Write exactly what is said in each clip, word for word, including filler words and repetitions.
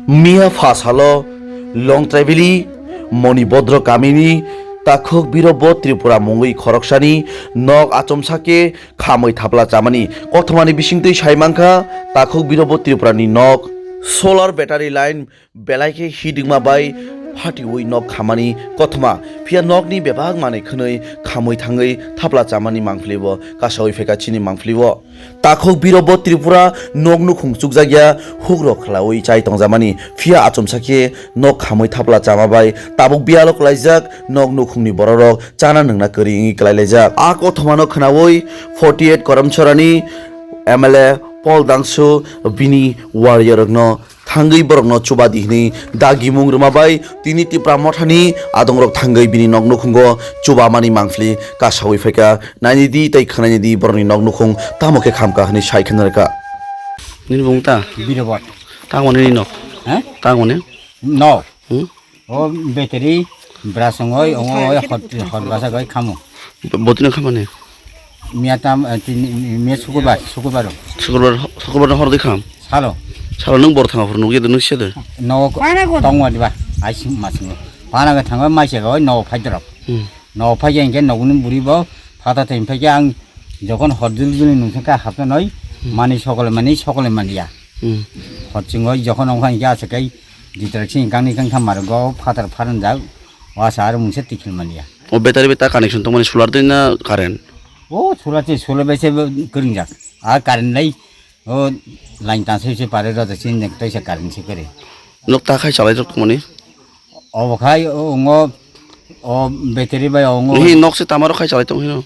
Miya pha salo Longtraibili Monibodro kamini takhuk Birobot Tripura mungwi khoroksani nok achomsa khe khamwi thapla chamani kothomani bisingtwi sai mankha. Takhuk Birobot Tripurani nok solar battery line belai khe hidingma bai phatiwi nok khamani kothoma, phiya nokni bebak manwi khwnwi khamwi thangwi thapla chamani mangpili bo kasawi phaikha chini mangpili o. Takhuk Birobot Tripura nok nukhung chukjakya hukrok khlaui chai tongjamani, phiya achomsa khe nok khamwi thapla chama bai tabuk biyalo kwlaijak nok nukhungni bororok chana nwngna kwrwi wngwi kwlailaijak. A kothomano khnaui forty eight Karamchorani M L A Paul Dangsu bini warriorrokno thangwi borokno chuba di hwnwi dagimung rwma bai tini Tipra Mothani adongrok thangwi bini nok nukhungo chubamani mangpili kasaui phaikha. Naini di tei khwnaini di borokni nok nukhung tamo khe khamkha hwnwi sai khna rwkha. Nini bung ta? Birobot. Tamo nini nok? He? Tamo ni? No. Hmm? O battery brasong oi, ongo oi, hot, hot basa goi khamu. Botino khamani? Miya tam, eh, tini, miya sukurbar, sukurbar. Sukurbar, sukurbar hor di kham? Salo. Salo nung bor thanga phuru nukya de nung siya de? No, tongwa diba, aising masing. Pana ga thangwa maisa goi, no phai drop. Hmm. No phai yang ke nogni buri bo, phata thai phai ke ang jokon hor jul jul nung thangka hapta noi, Hmm. mani sokole mani, sokole mani ya. Hmm. Hor chingoi jokon ong khan ya se kai, Ditra sing kangni kangtham mar go phatar pharan jak, wasa aro mungsa tikhil maliya. O battery bai ta connection tongmani solar tei na current? O solar se, solar bai se kwrwng jak. A current lai o line tan se se pare rw jak, sini nek tai se current se kwrwi. Nok ta khai chalai rok tongmani? Obo khai o ngo o battery bai o ngo. Hi nok se tama rok khai chalai tong hino?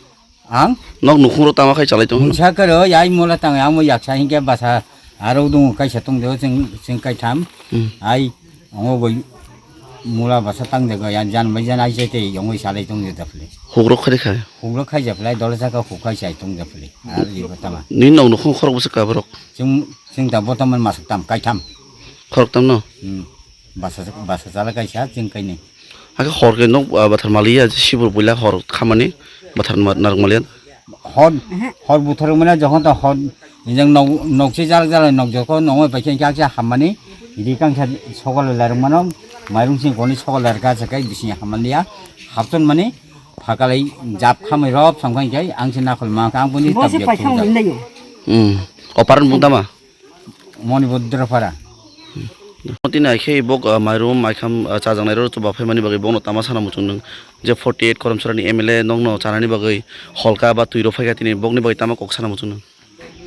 Ang? Nok nukhung rok tama khai chalai tong hino? Mungsa kwrwi, ai mola tang, ang mo yaksa hinkhe basa aro dong kaisa tong de, chwng, chwng kaitham. Hmm. Ai, ongo bai mula basa tang de, ya jan bai jan ai se te, yongoi salai tong de daphle. Hugrok khai khai? Hugrok khai japlai, dole saka huk khai sai tong japlai. Ar ye botama. Ni nok nukhung khorok bwswk ka borok? Chwng, chwng ta botama masak tam, kaitham. Khorok tam no? Hmm. Basa, basa chala kaisa, chwng kainwi. Hakhe hor khe nok, ah, bathar maliya, sibur puila hor khamani, bathar ma-, narwk maliya. Hor, hor buthar mane jokhon ta hor, jeng nok, nok se jalak jalak nok jokon nongoi paikhe hakhe hammani, ri kangsa sokol lerok mano, mairung sing koni sokol lerok kasa kai bising hammani ya, hapton mani, phakalai jap khamai rop samkang kai, ang se nakol ma kang boni Bo se tabjak paithang thumjak. Mili nayo. Hmm. Oparan bung tama? Moni Bodra Phara. Tini ai khe bok, ah, mairum, maikham, ah, chajaknai rok chuba phaimani bagwi bokno tama sana muchung nung. Je forty eight Karamchorani M L A nokno chanani bagwi holka ba twi rok phaikha tini bokni bagwi tama kok sana muchung nung.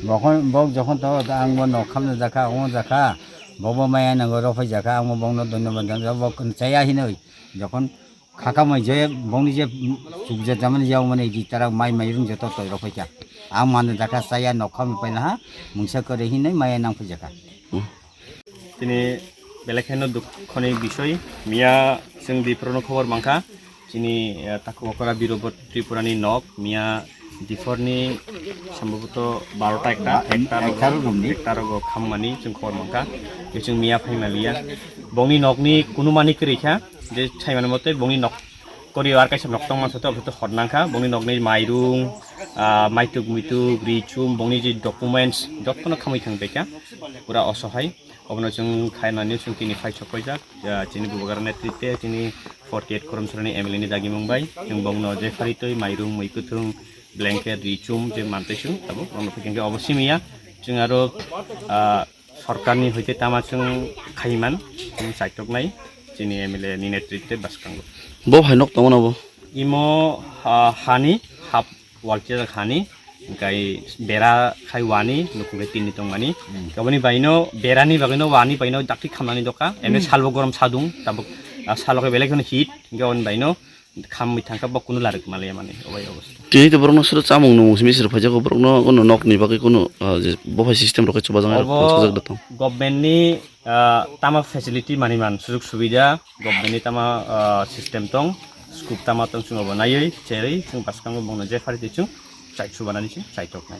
Bokon, bok jokhon to ang bo nok khamna jakha, omo jakha, bo bo maya nango rok phai jakha, ang bo bokno dhonyobad jano, bok chaya hinoi jokhon Khaka mai je bongni je chukjak jamani je mane ri tara mai mai rung joto toi rok phaikha. Ang mano dakha chaya nokha mi paina ha mungsa kore hinwi maya nang phaijaka. Tini belai kheno dukhoni bisoi miya chwng diphuru no khobor mankha. Chini, eh, takhuk okora Birobot Tripurani nok miya diphorni sambhaboto barota ekta, ekta rogo, ekta rogo khammani chwng khobor mankha. Tei chwng miya phaimaliya. Bongni nokni kunu mani kwrwi kha. Je saimani mote bongni nok kori ar kaisa nok tongma soto, oboto hor nangkha. Bongni nokni mairung, ah, maituk muituk, ri chum, bongni je documents, jotono khamwi thang paikha. Pura osohai. Obono chwng khainani chwng tini phai sok paijak. Ah, chini bubagra netrite, chini forty eight Karamchorani M L A ni dagimung bai. Chwng bongno je pharitwi mairung, mui kwthwng, blanket, ri chum, je mantwi chwng tabuk romno phaikha. Obo simiya chwng aro, ah, Sorkarni hoite tama chwng khaiman, chwng chaitoknai chini M L A ni netrite bwskango. Bo hai nok tongmano bo? Imo, ah, hani, hap wall chejak hani, hwnkhe bera khai wani, nukhung khai tinni tongmani. Hmm. Aboni baino berani bagwino wani baino dakti khamnani doka, emni Hmm. salbo gorom sadung, tabuk, ah, salo khe belai kheno heat, hwnkhe aboni baino khamwi thangkha bo kunu larik maliya mani obai obosta. Tini to borokno suru chamung nung simi sir phaijak borokno kono nokni bagwi kono, ah, je bo phai system rok chubajaknai rok Obo phansajak da tong. Government ni, ah, tama facility mani man sujug subida government ni tama, ah, system tong scope tama tong chwng obo naiwi cherwi chwng bwskango bongno je phari twi chwng chai chubanani chwng chai toknai.